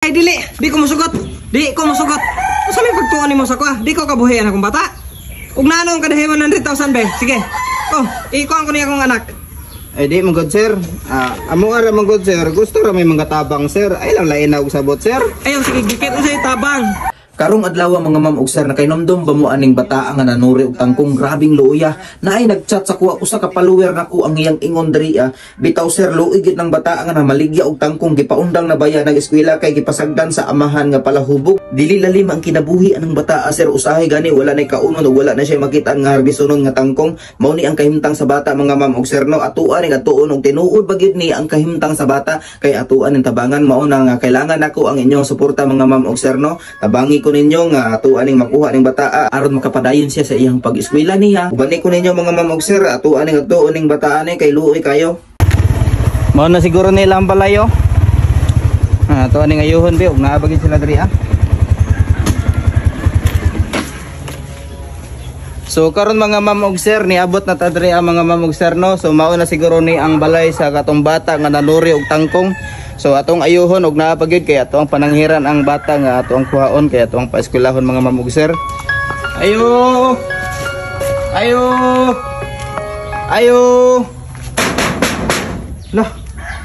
Ay dili, di ko musugot. Di ko musugot. Unsa may pagtuon nimo sa kuha? Di ko kabuhi akong bata. Ug naanong kadahi 100,000 be? Sige. Oh, ikuan ko niya akong anak. Ay di man gud, sir. Ah, amo ara man gud, sir. Gusto ra may mga tabang, sir. Ay lang lain na og sabot, sir. Ayaw sige, gikit unsay tabang. Karong adlaw, mga ma'am ug sir, nakainomdom ba mo aning bataa nga nanuri og tangkong, grabing luoya? Naay nagchat sa kuha, usa ka follower nako ang iyang ingon diri ah. Bitaw sir, luoy gid ng bataa nga namaligya og tangkong, gipaundang na baya nag eskwela kay gipasagdan sa amahan nga palahubog. Dili lalim ang kinabuhi anang bataa, sir, usahay gani wala nay kaunon ug wala na siya makita nga harbisonon nga tangkong. Mao ni ang kahimtang sa bata, mga ma'am ug sir, no? Atoa ning atuon og tinuod ba gyud ni ang kahimtang sa bata kay atoa ning tabangan. Mao na nga kailangan nako ang inyong suporta, mga ma'am ug sir, no? Tabangi ko ninyo nga atoa ning makuha ning bataa aron makapadayon siya sa iyang pag-eskwela niya. Ubani ko ninyo, mga ma'am ug sir, atoa ning atuon ning bataa ni kay luoy kayo. Mao na siguro nila ang balayo. Ah, ato ning ayuhon be ug naa ba gid sila diri ah. So karon, mga ma'am ug sir, niabot na ta diri ang mga ma'am ug sir, no. So mao na siguro ni ang balay sa katong bata nga nanuri og tangkong. So atong ayuhon og naa pa gyud kay ato ang pananghiran ang bata nga ato ang kuhaon kay ato ang paeskwelahon, mga ma'am ug sir. Ayo. Ayo. Ayo. Lah,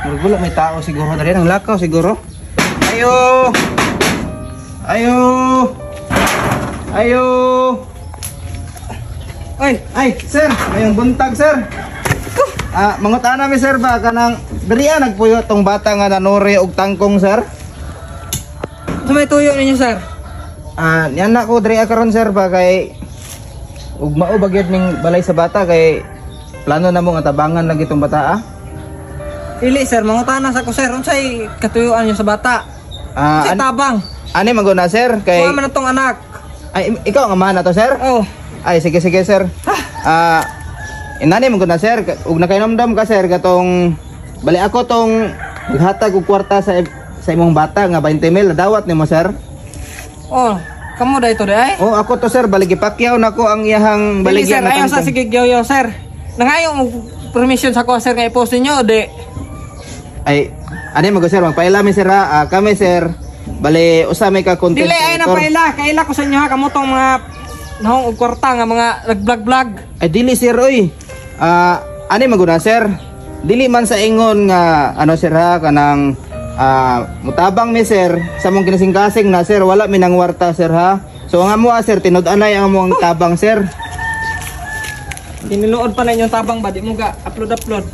murag wala may tao siguro diri, nang lakaw siguro. Ayo. Ayo. Ayo. Oy, Ay, sir, mayong buntag, sir. Ah, mangutana mi, sir, ba kanang diri ah nagpuyo tong bata nga nanuri og tangkong, sir? Unsa may tuyo ninyo, sir? Ah, niyan na ko diri ah karon, sir, ba kay ug mao ba gyud ning balay sa bata kay plano na mo nga tabangan lagi tong bata ah. Dili sir, mangutana sa ko, sir, unsay katuyuan niyo sa bata? Ah, Unsay tabang? Ani man gud na, sir, kay Kuha man na tong anak. Ay, ikaw ang amahan na to, sir? Oh, Ay, sige sige, sir. Ah, inani man gud na, sir, ug nakainomdom ka, sir, katong bali ako tong naghatag og kwarta sa imong bata nga 20 mil dawat nimo, sir. Oh, kamo da ito day. Oh, ako to, sir, bali gipakyaw nako ang iyahang Dili baligya sir, nga ayaw sa tangkong. sige gyaw sir. Nangayo mo permission sa ko, sir, nga i-post ninyo o di. Ay, ani man gud, sir, magpaila mi, sir ha. Ah, kami, sir, bali usa may ka content Dili ay na creator. paila, kaila ko sa inyo ha, kamo tong mga nahong og kwarta nga mga nag-vlog-vlog. Ay dili, sir, oy. Ah, ani man gud na, sir. Dili man sa ingon nga ano, sir, ha, kanang mutabang mi, sir, sa mong kinasingkasing na, sir, wala mi nang warta, sir, ha. So ang amo ah, sir, tinud-anay ang among tabang, sir. Tiniluod pa na inyong tabang ba di mo ga upload-upload.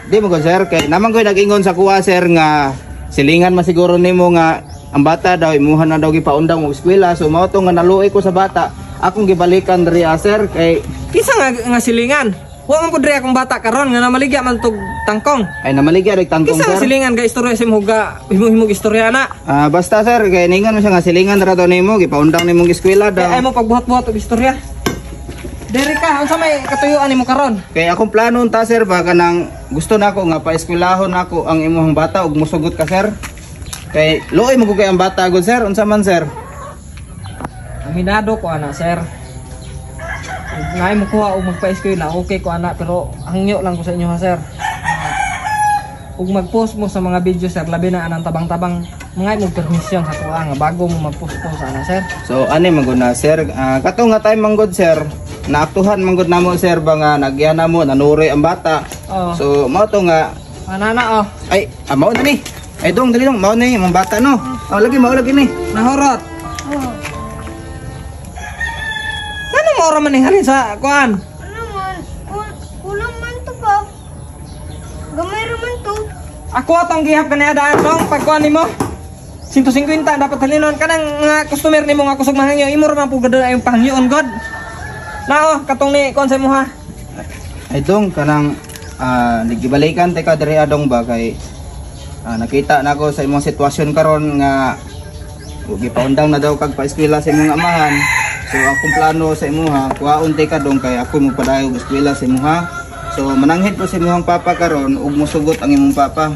Di mo gud, sir, kay naman ko'y nag-ingon sa kuha, sir, nga silingan masiguro nimo nga ang bata daw imuha na daw gipaundang og eskwela. So mao to nga naluoy ko sa bata, akong gibalikan diri ah, sir, kay Kinsa nga silingan? Wa man pud diri akong bata karon nga namaligya man tog tangkong. Ay, namaligya reg tangkong, Kinsa nga sir. silingan ga istorya sa imong ga himo-himog istorya na. Ah, basta sir, kay ningon mo siya nga silingan ra daw nimo, gipaundang nimo og eskwela daw. Kay ay mo pagbuhat-buhat og istorya. Diri ka, unsa may katuyuan nimo karon? Kay akong plano unta, sir, ba kanang gusto nako nga paeskwelahon nako ang imong bata ug musugot ka, sir. Kay luoy mo kay ang bata gud, sir, unsa man, sir? Aminado ko ana, sir. Ngayon mo kuha og magpa-eskwela, okay ko ana, pero hangyo lang ko sa inyo ha, sir. Ug mag-post mo sa mga video, sir, labi na anang tabang-tabang, mga mo permission sa kuha nga bago mo mag-post-post ana, sir. So ani man gud na, sir, ah, kato nga time man gud, sir, naaktuhan man gud namo, sir, ba nga nagya namo nanuroy ang bata. Oh. So mao to nga Ana na oh. Ay, ah, mao na ni. Ay dong, dali dong, mao na ni imong bata no. Oh, lagi mao lagi ni. Nahurot. Oh. Ano mo ora man ni halin sa kuan? Ano man? Kulang man to pa. Gamay ra man to. Ako atong gihap kani adaan dong pagkuan nimo. 150 dapat halinon kanang mga customer nimo nga kusog mahangyo, imo ra man pud gud ay pahangyoon god. Nao katong ni kuan sa imo ha. Ay dong, kanang nagibalikan te ka diri adong ba kay nakita nako sa imong sitwasyon karon nga gipaundang na daw kag paeskwela sa imong amahan. So akong plano sa imuha, kuhaon te ka dong kay ako mo padayon og eskwela sa imuha. So mananghid ko sa imong papa karon ug musugot ang imong papa.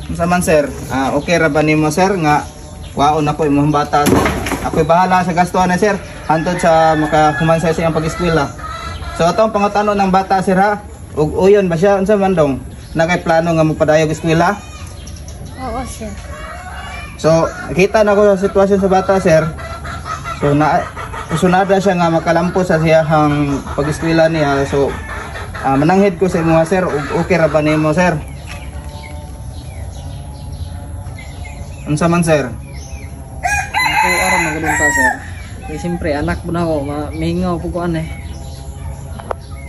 Unsa man, sir? Ah, okay ra ba nimo, sir, nga kuhaon ako imong bata? Ako'y bahala sa gastuhan na, sir, hantod sa makahuman sa iyang pag-eskwela. So atong pangutano ng bata, sir, ha. Ug uyon ba siya, unsa man dong? Na kay plano nga magpadayog eskwela? Oo, sir. So, nakita na ko sa sitwasyon sa bata, sir. So, na usunada siya nga makalampo sa siyahang pag-eskwela niya. So, mananghid ko sa imo, sir. Okay ra ba nimo, sir? Unsa man, sir? Ako aron magadun pa, sir. Kay siyempre anak mo na ako, mahingaw po ko ane.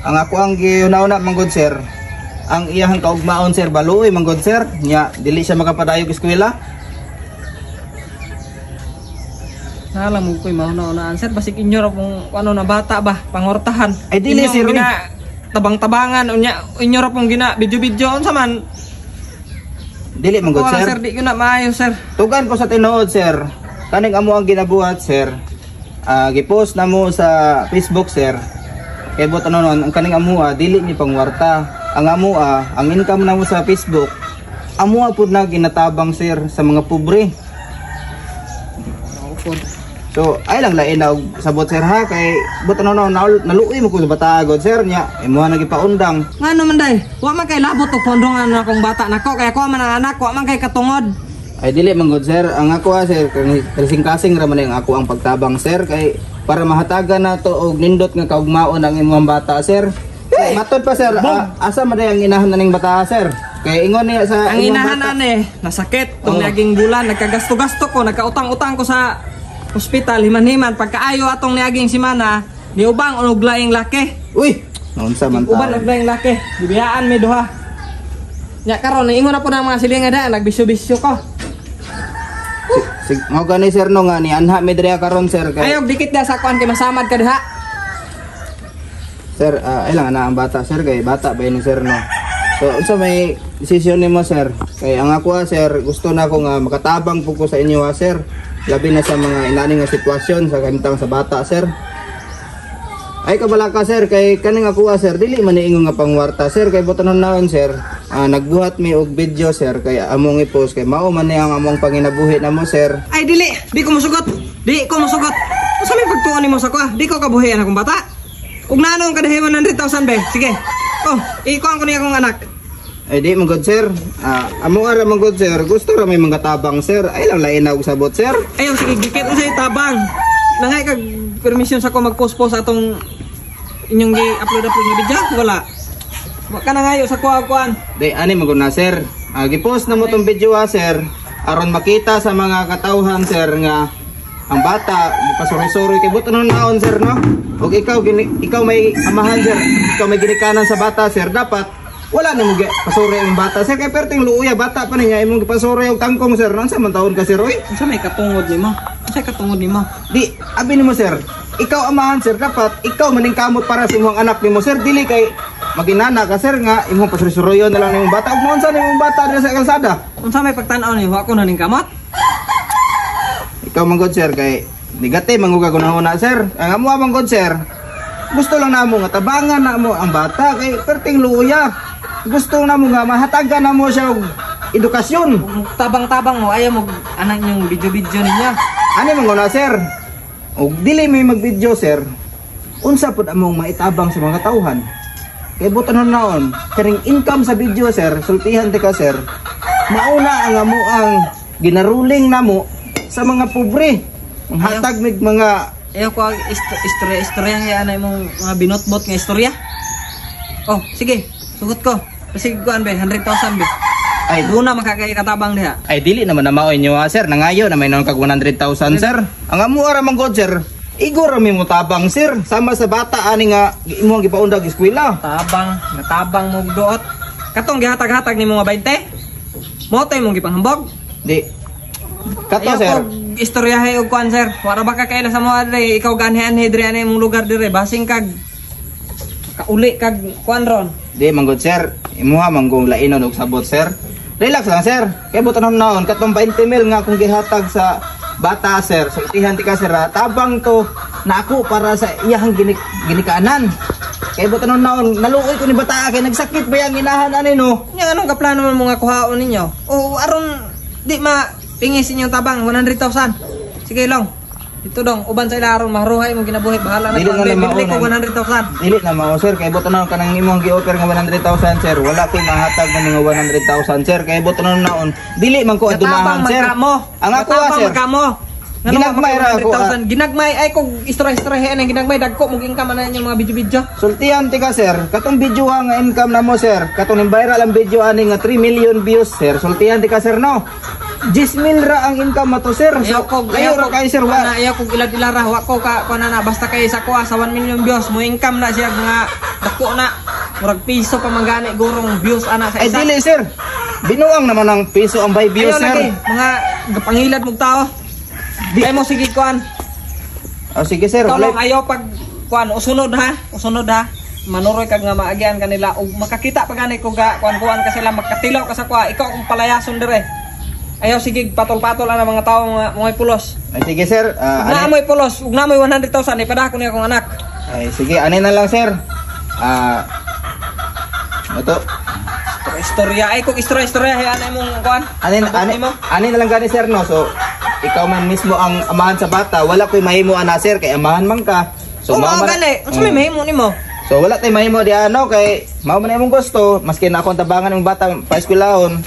Ang ako ang giuna-una manggod, sir. Ang iyahang kaugmaon, sir, baluoy manggod, sir. Nya dili siya makapadayog eskwela. Nalam mo ko'y mahuna-unaan, sir. Basig inyo ra pong ano na bata ba, pangortahan. Ay, dili, Inyong sir, gina tabang-tabangan unya inyo ra pong gina video-video unsa man. Dili manggod, Wala, sir. sir, di ko na maayo, sir. Tugan ko sa tinuod, sir. Kaning amo ang ginabuhat, sir. Gipost na mo sa Facebook, sir. Kay bot ano nun, ang kaning amoa dili ni pangwarta. Ang amoa, ang income na mo sa Facebook, amoa pud na ginatabang, sir, sa mga pobre. Ako. So, ay lang lain na og sabot, sir, ha, kay bot ano nun, naluoy mo ko sa bata god, sir, nya imo na gipaundang. Ngano man day? Wa man kay labot og pondongan na akong bata nako kay ako man ang anak, wa man kay katungod. Ay dili man gud, sir, ang ako ha, sir, kasing-kasing ra man ang ako ang pagtabang, sir, kay para mahatagan nato og nindot nga kaugmaon ang imong bata, sir. Matod pa, sir, asa man day ang inahan na ning bata, sir? Kay ingon niya sa Ang imong inahan bata. ane, nasakit tong Oh. niaging bulan, nagkagasto-gasto ko, nagkautang-utang ko sa ospital, himan-himan pagkaayo atong niaging semana, niubang og laing laki. Uy, naunsa man Uban ta. og laing laki. Gibiyaan mi duha. Nya karon niingon na po ng mga silingan da, nagbisyo-bisyo ko. Sig mao gani, sir, no nga ni anha mi diri karon, sir, kay Ayaw dikit da sa kuan kay masamad ka diha. Sir, ay lang ana ang bata, sir, kay bata ba ni sir, no. So unsa may desisyon nimo, sir? Kay ang ako ah, sir, gusto na ako nga makatabang po ko sa inyo ah, sir. Labi na sa mga inani nga sitwasyon sa kahimtang sa bata, sir. Ay kabala ka, sir, kay kaning ako ah, sir, dili man niingon nga pangwarta, sir, kay botanon naon, sir. Nagbuhat mi og video, sir, kay among i-post kay mao man ni ang among panginabuhi namo, sir. Ay dili, di ko musugot. Di ko musugot. Unsa may pagtuon nimo sa ko ah? Di ko kabuhi akong bata. Ug nanong kadahi 100,000 be. Sige. Oh, ikuan ko niya akong anak. Ay di man gud, sir. Amo ara man gud, sir, gusto ra may mga tabang, sir. Ay lang lain na og sabot, sir. Ayaw sige, gikit unsa tabang. Nangay kag permission sa ko mag-post-post atong inyong gi-upload-upload nga video? Wala. Wa ka na ngayo sa kuha kuan. Di ani man gud na, sir. Gipost na mo tong video ha, sir. Aron makita sa mga katawhan, sir, nga ang bata gipasuroy-suroy kay buot ano naon, sir, no. Og ikaw gini, ikaw may amahan, sir. Ikaw may ginikanan sa bata, sir. Dapat wala na mo pasuroy ang bata, sir, kay perting luoya bata pa niya imong gipasuroy og tangkong, sir. Unsa man taon ka, sir, oy? Unsa may katungod nimo? Unsa katungod nimo? Di abi nimo, sir. Ikaw amahan, sir, dapat ikaw maningkamot para sa imong anak nimo, sir. Dili kay maginana ka, sir, nga imong pasuroy-suroyon na lang imong bata ug mounsa nimong bata diri sa kalsada. Unsa may pagtan-aw ni wa ko na ning kamot? Ikaw manggod, sir, kay nigate manguga gunahuna, sir. Ang amo manggod, sir. Gusto lang namo nga tabangan namo ang bata kay perting luya. Gusto namo nga mahatagan namo siya og edukasyon. Tabang-tabang mo ayaw mo anak niyong video-video ninyo. Ani man guna, sir. Og dili may mag-video, sir. Unsa pud among maitabang sa mga tauhan? Kay butan naon, kaning income sa video, sir, sultihan ti ka, sir. Mauna ang amo ang ginaruling namo sa mga pobre. Manghatag mig mga Ayaw ko ang istorya-istorya kaya na imong mga binotbot nga istorya. Oh, sige, sugot ko. Sige kuan be, 100,000 be. Ay, Duna makakay katabang diha. Ay dili naman na mao inyo ha, sir. Nangayo na may noon kag 100,000, sir. Ang amo ra man god, sir. Igo ra mi mo tabang, sir. Sama sa bata ani nga imong gipaundag eskwela. Tabang, natabang mo duot. Katong gihatag-hatag nimo nga 20. Mo tay mong gipanghambog. Di. Kato, Ayaw sir. ko istoryahe og kuan, sir. Wara ba ka kaila sa mga dre, ikaw ganhi-anhi dre ani imong lugar dire, basing kag kauli kag kuan ron. Di man god, sir. Imuha man gong lainon og sabot, sir. Relax lang, sir. Kay butan naon katong 20 mil nga akong gihatag sa bata, sir. Sultihan ti ka, sir. Ha? Tabang to na ako para sa iyahang ginikanan. Kay butan naon naluoy ko ni bata kay nagsakit ba yang inahan ani, no. Nya anong kaplano man mga kuhaon ninyo? O aron di ma pingis inyong tabang 100,000. Sige long. Ito dong, uban sa ila aron maharuhay imong kinabuhi, bahala na Dili ko. na lang Bibili ko mauna. 100,000. Dili na mao, sir, kay buto na kanang imong gi-offer nga 100,000, sir. Wala koy mahatag na nga 100,000, sir, kay buto na naon. Dili man ko adunahan, Katabang sir. man kamo. Ang ako Katabang sir. man kamo. Ngano Ginagmay ra ako, ah. 100,000. Ginagmay ay kung istorya-istorya ang ginagmay dagko mong income ana inyong mga video-video. Sultihan ti ka, sir, katong video ha nga income na mo, sir. Katong ning viral ang video ani nga 3 million views, sir. Sultihan ti ka, sir, no. 10 mil ra ang income mo to, sir. So, Ayaw ko, layo ra kay, sir, wa. Ana, ayaw kog ilad-ilara, wa ko ka kuan na basta kay sa kuha sa 1 million views mo income na siya mga dako na. Murag piso pa man gani gurong views ana sa Ay isa. dili, sir. Binuang naman ang piso ang by views, Ayaw sir. lagi, mga gapangilad mong tao. Ay mo sige kuan. Oh, sige, sir. Ikaw Wala. lang ayaw pag kuan usunod ha, usunod ha. Manuroy kag nga maagian kanila ug makakita pa gani ko ga kuan-kuan ka sila makatilaw ka sa kuha. Ikaw akong palayason dire. Ayaw sige patol-patol ana mga tao mga mga pulos. Ay sige, sir. Ug naa mo'y pulos, ug naa mo'y 100,000 ipadako niya akong anak. Ay sige, ani na lang, sir. Ito. Istorya ay kung istorya-istorya hay ana imong kuan. Ani Abot ani nimo. Ani na lang gani, sir, no. So ikaw man mismo ang amahan sa bata, wala koy mahimo ana, sir, kay amahan man ka. So, mao mao man- gani. Unsa may mahimo nimo? So wala tay mahimo di ano kay mao man imong gusto, maski na akong tabangan ng bata pa eskwelahon,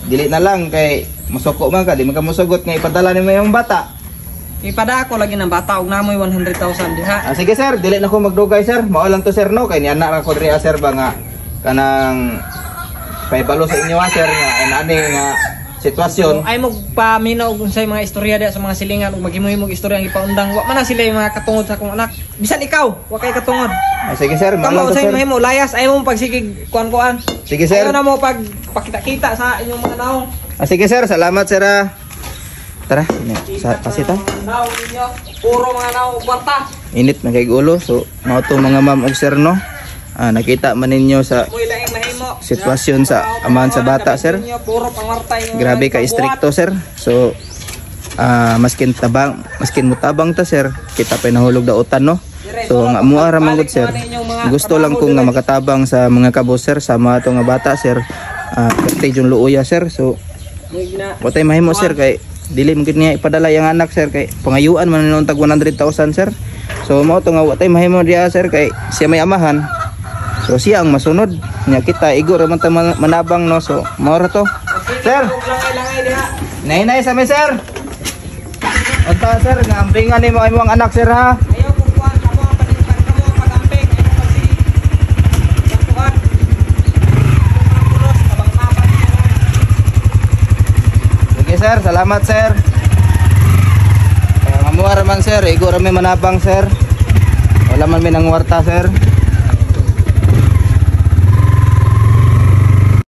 dili na lang kay musuko man ka, di man ka musugot nga ipadala nimo imong bata. Ipadako lagi ng bata ug naa mo'y 100,000 diha. Ah, sige, sir, dili na ko magdugay, sir. Mao lang to, sir, no, kay niana ra ko diri ah, sir, ba nga kanang paibalo sa inyo ah, sir, nga ani nga sitwasyon. So, ay mo paminaw og unsay mga istorya diha sa mga silingan ug maghimo-himog istorya ang ipaundang. Wa man na sila yung mga katungod sa akong anak. Bisan ikaw, wa kay katungod. Ah, sige, sir, mao Kamo lang to, unsay sir. mahimo layas ay mo pagsigig kuan-kuan. Sige, sir. Ayaw na mo pag pakita-kita sa inyong mga naong. Ah, sige, sir, salamat, sir, ah. Tara, sa pasita. Naong ninyo, puro mga naong kwarta. Init na kay ulo. So, mao to, mga ma'am ug sir, no. Ah, nakita man ninyo sa Mo'y laing mahimo. sitwasyon sa amahan sa bata, sir. Ninyo, puro pangwarta inyong Grabe ka pagbuhat. istrikto, sir. So maskin tabang, maskin mutabang ta, sir, kita pa nahulog dautan, no. So nga mua ra man gud, sir. Gusto lang ko nga makatabang sa mga kabos, sir, sa mga to nga bata, sir. Ah, pati yung luoya, sir. So Mo'y gina- watay mahimo, sir, kay dili man gid niya ipadala yung anak, sir, kay pangayuan man nung tag 100,000, sir. So mao to nga watay mahimo diha, sir, kay siya may amahan. So siya ang masunod nya, kita igo ra man ta manabang, no. So mao ra to. Sir, Langay-langay diha. Nay-nay sa mi, sir. Unta, sir, nga ampingan nimo ang imong anak, sir, ha. Ayaw kung kuan kamo ang paningkan kamo ang pagamping ayaw kasi kuan. Pulos tabang-tabang ninyo. Sige, sir, salamat, sir. Kaya nga ra man, sir, igo ra mi manabang, sir. Wala man mi nangwarta, sir.